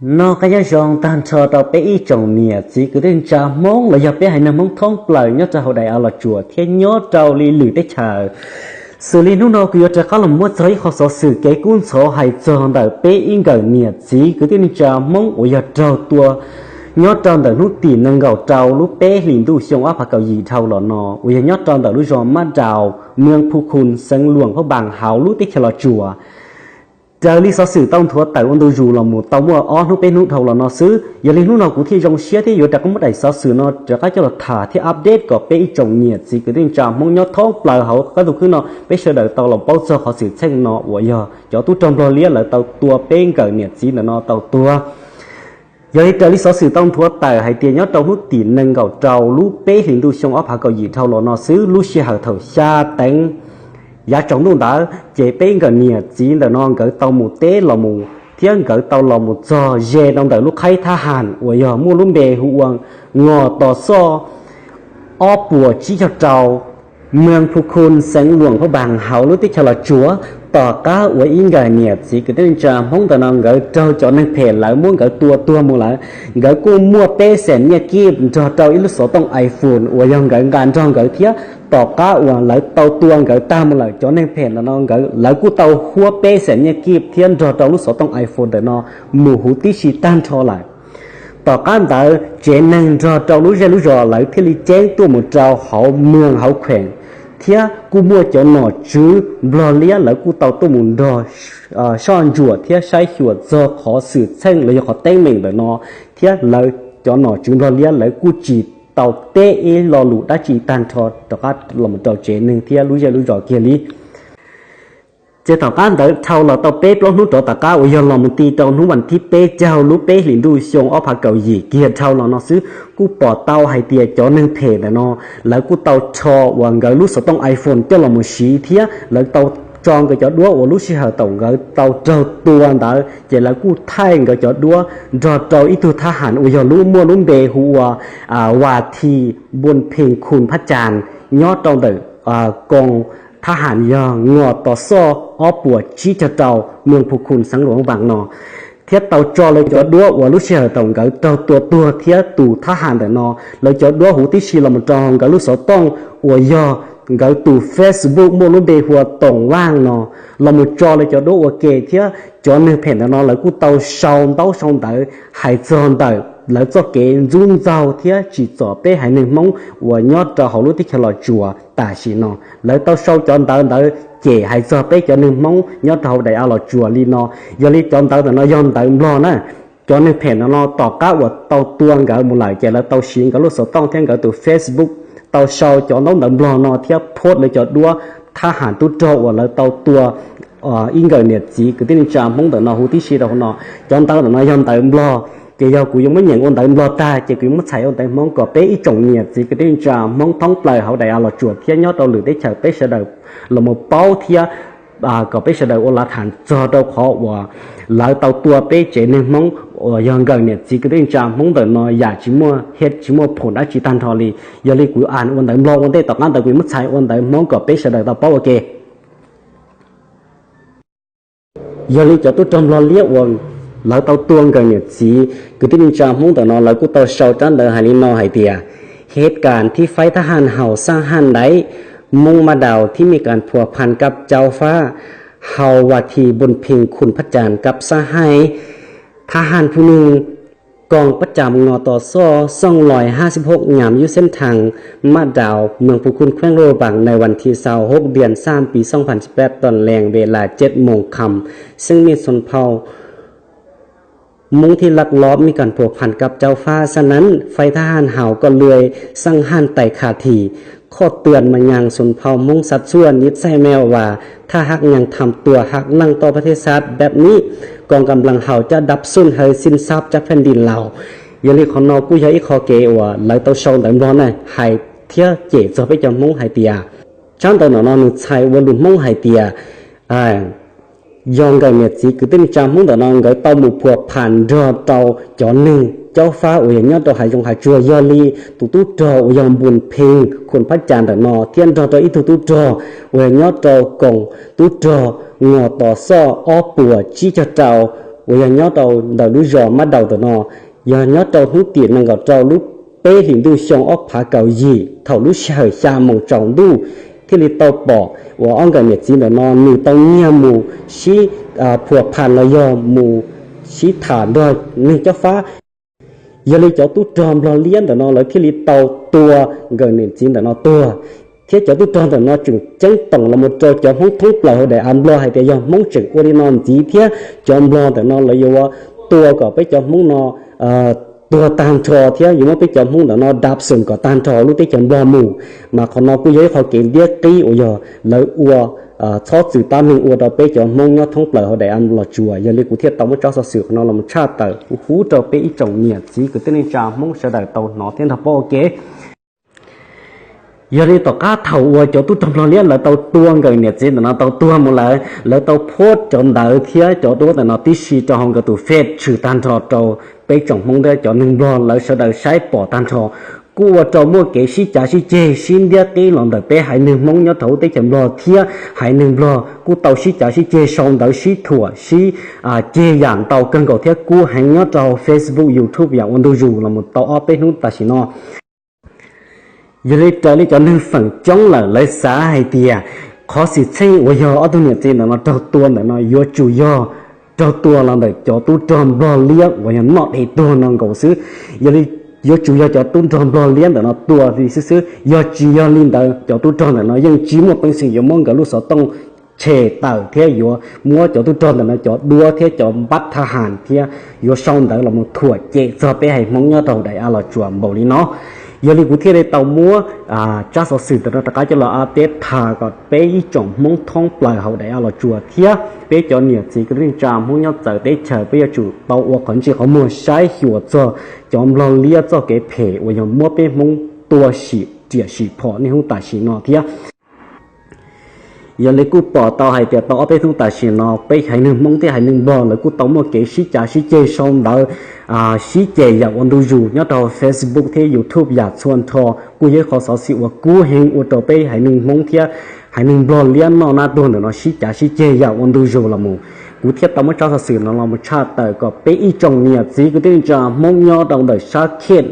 Nyob zoo tag nrho rau peb ib tsoom niam txiv kwv tij neej tsa Hmoob los yog peb haiv neeg Hmoob thoob plaws nyob rau hauv daim av Los Tsuas thiab nyob rau li lwm teb chaws. Xws li hnub no kuv yuav rov qab los muab txog ib qho xov xwm kev kub ntxhov hais txog ntawm peb ib nkawm niam txiv kwv tij neej tsa Hmoob uas yog raug tua nyob rau ntawm hnub tim nees nkaum rau lub peb hlis ntuj xyoo ob phav kaum yim dhau los no uas yog nyob rau ntawm lub zos Mab Daus, mws Phu Khun, xeev Luam Phab Npas hauv lub teb chaws Los Tsuas. Raws li xov xwm tau nthuav tawm ua ntu zus los mus tau muaj ob hnub peb hnub dhau los no xwb. Yog li hnub no kuv thiaj zoo siab thiab yuav rov qab muab daim xov xwm no rov qab coj los tham thiab update kom peb ib tsoom niam txiv kwv tij neej tsa Hmoob nyob thoob plaws hauv qab ntuj khwb no peb sawv daws tau los paub txog qhov xwm txheej no uas yog cov tub rog Nplog liab lawv tau tua peb nkawm niam txiv ntawm no tau tuag. Yog li raws li xov xwm tau nthuav tawm hais tias nyob rau hnub tim nees nkaum rau lub peb hlis ntuj xyoo ob phav kaum yim dhau los no xwb, lub sij hawm thaum xya teev yav tsaus ntuj ntawd ces peb nkawm niam txiv ntawm no nkawd tau mus teb los mus thiab nkawd tau los mus txog ze rau ntawm lub qhaib thab ham uas yog muaj lub npe hu ua Ngos Tos Xoj ob puas tsib caug rau, mws Phu Khun, xeev Luam Phab Npas hauv lub teb chaws Los Tsuas. Tom qab uas ib nkawm niam txiv kwv tij neej tsa Hmoob ntawm no nkawd raug cov neeg phem lawv muab nkawd tua tuag mus lawm, nkawd kuj muaj peb xees nyiaj kib nrog rau ib lub xov tooj iPhone uas yog nkawd nqa nrog nkawd thiab. Tom qab uas lawv tau tua nkawd tag mus lawm cov neeg phem ntawm no nkawd lawv kuj tau huab peb xees nyiaj kib thiab nrog rau lub xov tooj iPhone ntawm no mus huv tib si tag nrho lawm. Tom qab ntawd tsev neeg nrog rau lub zej lub zos lawv thiaj li ceeb tuaj mus rau hauv mws hauv kheem, thiab kuj muaj cov nom tswv Nplog liab lawv kuj tau tuaj mus nrog soj ntsuam thiab saib xyuas txog qhov xwm txheej los yog qhov teeb meem ntawm no, thiab lawv cov nom tswv Nplog liab lawv kuj tsis tau teb ib lo lus dab tsi tag nrho rov qab los mus rau tsev neeg thiab lub zej lub zos kiag li. Ces tom qab ntawd dhau los tau peb plaub hnub rov tom qab uas yog los mus ti rau hnub vas thib peb caug lub peb hlis ntuj xyoo ob phav kaum yim kiag dhau los no xwb, kuj pom tau hais tias cov neeg phem ntawm no lawv kuj tau rho uas nkawd lub xov tooj iPhone coj los mus siv thiab lawv tau tso nkawd cov duab uas lub sij hawm thaum nkawd tau raug tua ntawd ces lawv kuj thaij nkawd cov duab nrog rau ib tug thab ham uas yog lub muaj lub npe hu ua Vas This Npus Pheej Khun Phab Cas nyob rau ntawm koos thab ham yog Ngos Tos Xoj ob puas tsib caug rau, mws Phu Khun, xeev Luam Phab Npas no, thiab tau tso lawv cov duab uas lub sij hawm thaum nkawd raug tua tuag thiab tus thab ham ntawm no lawv cov duab huv tib si los mus rau nkawd lub xov tooj uas yog nkawd tus Facebook muaj lub npe hu ua Toom Vaj no los mus tso lawv cov duab ua ke thiab. Cov neeg phem ntawm no lawv kuj tau sau ntaub sau ntawv hais txog ntawm lawv txoj kev ntxub ntxaug thiab tsim txom peb haiv neeg Hmoob uas nyob rau hauv lub teb chaws Los Tsuas tam sim no. Lawv tau sau cov ntawv ntawd cem hais txog peb cov neeg Hmoob nyob rau hauv daim av Los Tsuas li no. Yog li cov ntawv ntawm no yog ntawv Nplog na. Cov neeg phem ntawm no tom qab uas tau tua nkawd mus lawm ces lawv tau siv nkawd lub xov tooj thiab nkawd tus Facebook tau sau cov ntaub ntawv Nplog no thiab post lawv cov duab thab ham tub rog uas lawv tau tua ib nkawm niam txiv kwv tij neej tsa Hmoob ntawm no huv tib si rau hauv no. Cov ntawv ntawm no yog ntawv Nplog, ces yog kuv yuav muab nyeem ua ntawv Nplog tag ces kuv yuav muab txhais ua ntawv Hmoob kom peb ib tsoom niam txiv kwv tij neej tsa Hmoob thoob plaws hauv daim av Los Tsuas thiab nyob rau lwm teb chaws peb sawv daws los mus paub thiab kom peb sawv daws ua lav tham txog rau qhov uas lawv tau tua peb tsev neeg Hmoob uas yog nkawm niam txiv kwv tij neej tsa Hmoob ntawm no yam tsis muaj hiab tsis muaj phoom dab tsi tag nrho li. Yog li kuv yuav ua ntawv Nplog ua ntej, tom qab ntawd kuv yuav muab txhais ua ntawv Hmoob kom peb sawv daws tau paub ua ke. Yog li cov tub rog Nplog liab uas lawv tau tua nkawm niam txiv kwv tij neej tsa Hmoob ntawm no lawv kuj tau sau tsab ntawv hais li no hais tias: Hej kas thib faib thab ham haus xab ham daim Hmoob Mab Daus thib mej kas phuas phas kab cau fab haus Vas This Npus Pheej Khun Phab Cas kab xab haib, thab ham phu nws koos pab cam Ngos Tos Xoj xooj lois hab xib hauv nyam yub xeeb thas Mab Daus, mws Phu Khun, khueeb Luam Phab Npas, nais vas thib xya hauv hauv diam xab pis xooj phas xib peb toos lees ve las ceb moos kham, xeeb mej xoom phau Hmoob thib lab lob mej kas phuas phas kab cau fab xab nam, faib thab ham haus koj lua xab ham tais kha thim, khoj tws mas nyas xoom phau Hmoob xav txuaj nib xaij mej vas, thab hab nyas tham tuas hab leej toj pab thej xab dab nib, koos kam las haus caj dab xub hawv xib xab cab pheej di laus. Yog li qhov no kuj yog ib qho kev uas lawv tau sau ntawv Nplog na hais thiab cem txog peb cov Hmoob hais tias, tsab ntawv no no nws txhais ua lus Hmoob hais tias yog nkawm niam txiv kwv tij neej tsa Hmoob ntawm no nkawd tau mus phuas phas nrog rau cov neeg caub fab uas yog nyob rau hav zoov hav tsuag, yog li tus tub rog uas yog Npus Pheej Khun Phab Cas ntawm no thiab nrog rau ib tug tub rog uas yog nyob rau koos tub rog Ngos Tos Xoj ob puas tsib caug rau, uas yog nyob rau ntawm lub zos Mab Daus ntawm no, yog nyob rau hnub tim nees nkaum rau lub peb hlis ntuj xyoo ob phav kaum yim thaum lub sij hawm xya moos tsaus ntuj, thiaj li tau pom uas ob nkawm niam txiv ntawm no nws tau nyiag mus sib phuam phas los yog mus sib tham nrog neeg cob fab. Yog li cov tub rog nplog liab ntawm no lawv thiaj li tau tua nkawm niam txiv ntawm no tuag, thiab cov tub rog ntawm no tseem ceeb toom los mus rau cov Hmoob thoob plaws hauv daim av nplog hais tias yog Hmoob tseem ua li no ntxiv thiab cov nplog ntawm no lawv yuav tua kom peb cov Hmoob no tuag tag nrho thiab yuav muab peb cov Hmoob ntawm no dab xoom kom tag nrho lub teb chaws nplog mus. Mas qhov no kuj yog ib qho kev ntiab qib uas yog lawv ua txhob txwm tab meeg ua rau peb cov Hmoob nyob thoob plaws hauv daim av Los Tsuas. Yog li kuv thiaj tau muab tsab xov xwm qhov no los tshaj tawm kuv hu rau peb ib tsoom niam txiv kwv tij neej tsa Hmoob sawv daws tau hnov thiab nrog paub ua ke. Yog li tom qab thaum uas cov tub rog nplog liab lawv tau tua nkawm niam txiv ntawm no tau tuag mus lawm, lawv tau phuab cov ntawv thiab cov duab ntawm no tib si rau hauv nkawd tus Face tshwm tag nrho rau peb tsoom Hmoob thiab cov neeg nplog lawv sawv daws saib pom tag nrho. Kuj ua rau muaj kev sib cav sib ceg sib ntiab qib los ntawm peb haiv neeg Hmoob nyob rau hauv teb chaws nplog thiab haiv neeg nplog kuj tau sib cav sib ceg sau ntawv sib thuam sib ceg yam ntau kawg nkaus thiab kub heev nyob rau Facebook, YouTube yam ua ntu zus los mus tau ob peb hnub tam sim no. Yog li raws li cov neeg feem coob lawm lawv xav hais tias qhov xwm txheej uas yog ob tug niam txiv ntawm no raug tua ntawm no yuav tsum yog raug tua los ntawm cov tub rog nplog liab uas yog noj dhev tuag no nkaus xwb. Yog li yuav tsum yog cov tub rog nplog liab ntawm no tua li xwb xwb. Yog tsis yog li ntawd cov tub rog ntawm no yeej tsis muaj peev xwm yuav muab nkawd lub xov tooj tshem tawm thiab yuav muab cov tub rog ntawm no cov duab thiab cov npab thab ham thiab yuav sau ntawv los mus thuam cem txog peb haiv Hmoob nyob rau daim av Los Tsuas npaum li no. Yog li kuv thiaj li tau muab tsab xov xwm ntawm no rov qab coj los update tham kom peb ib tsoom Hmoob thoob plaws hauv daim av Los Tsuas thiab peb cov niam txiv kwv tij neej tsa Hmoob nyob txawv teb chaws peb yuav tsum tau ua qhov ntse qhov muag saib xyuas txog cov nplog liab txoj kev phem uas yog muab peb Hmoob tua sim riam sim phom niaj hnub tam sim no thiab. Yog li kuj pom tau hais tias tau ob peb hnub tam sim no peb haiv neeg Hmoob thiab haiv neeg nplog lawv kuj tau muaj kev sib cav sib ceg sau ntawv sib ceg yam ua ntu zus nyob rau Facebook thiab YouTube yam txhua nrho. Kuj yog ib qho xov xwm uas kub heev ua rau peb haiv neeg Hmoob thiab haiv neeg nplog liab noj nab tuag ntawm no sib cav sib ceg yam ua ntu zus los mus. Kuv thiaj tau muab tsab xov xwm no los mus tshaj tawm kom peb ib tsoom niam txiv kwv tij neej tsa Hmoob nyob rau ntawm sab kheej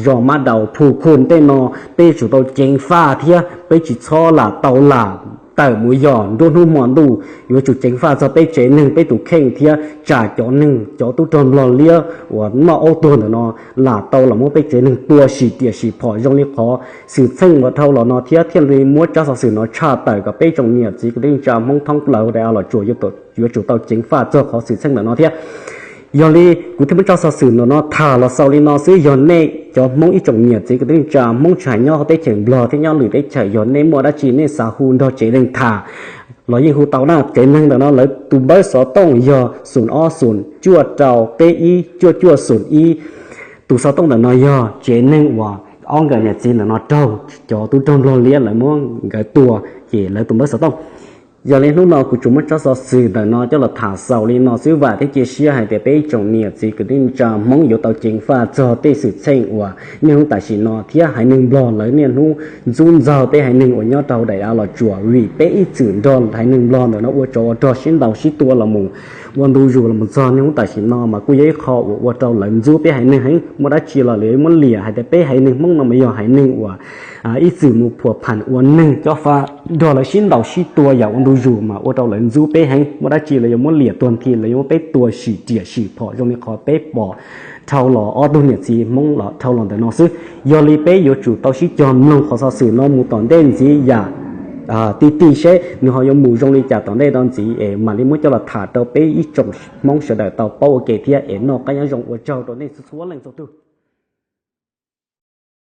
zos Mab Daus Phu Khu tej no, peb yuav tsum tau ceev faj thiab peb tsis txhob lam tau lam tawm mus yos nruab hnub hmo ntuj. Yuav tsum ceev faj txog peb tsev neeg peb tus kheej thiab tsam cov neeg cov tub rog nplog liab uas noj aub tuag ntawm no lam tau los muab peb tsev neeg tua sim riam sim phom zoo li qhov xwm txheej uas dhau los no thiab thiaj li muab tsab xov xwm no tshaj tawm kom peb tsoom niam txiv kwv tij neej tsa Hmoob thoob plaws hauv daim av Los Tsuas yuav tsum tau ceev faj txog qhov xwm txheej ntawm no thiab. Yog li kuv thiaj muab tsab xov xwm ntawm no tham los xaus li no xwb. Yog nej cov Hmoob ib tsoom niam txiv kwv tij neej tsa Hmoob tsis hais nyob hauv teb chaws nplog thiab nyob lwm teb chaws, yog nej muaj dab tsi nej xav hu nrog tsev neeg tham los yeej hu tau na. Tsev neeg ntawm no lawv tus npawb xov tooj yog xoom ob xoom cuaj rau peb ib cuaj cuaj xoom ib. Tus xov tooj ntawm no yog tsev neeg uas ob nkawm niam txiv ntawm no raug cov tub rog nplog liab lawv muab nkawd tua, ces lawv tus npawb xov tooj. Yog li hnub no kuv tsuas muab tsab xov xwm ntawm no coj los tham xaus li no xwb. Vam thiab cia siab hais tias peb ib tsoom niam txiv kwv tij neej tsa Hmoob yuav tau ceev faj txog tej xwm txheej uas niaj hnub tam sim no thiab haiv neeg nplog lawv niaj hnub ntxub ntxaug peb haiv neeg uas nyob rau daim av Los Tsuas, vim peb ib txwm nrog haiv neeg nplog ntawm no ua tsov ua rog sib ntaus sib tua los mus ua ntu zus los mus txog niaj hnub tam sim no mas kuj yog ib qho uas ua rau lawv ntxub peb haiv neeg heev. Muaj dab tsi los lawv muab liam hais tias peb haiv neeg Hmoob no mas yog haiv neeg uas ib txwm mus phuam pham ua neeg cob fab nrog lawv sib ntaus sib tua yam ua ntu zus mas ua rau lawv ntxub peb heev. Muaj dab tsi lawv yuav muab liam tuag nthi, lawv yuav muab peb tua sim riam sim phom zoo li qhov peb pom dhau los ob tug niam txiv Hmoob los dhau los ntawm no xwb. Yog li peb yuav tsum tau sib cog mloog qhov xov xwm no mus tom ntej ntxiv yam ti ti seb nws ho yuav mus zoo li cas tom ntej no ntxiv es mam li muab coj los tham rau peb ib tsoom Hmoob sawv daws tau paub ua ke thiab es noj qab nyob zoo. Ua tsaug rau nej txhua leej txhua tug.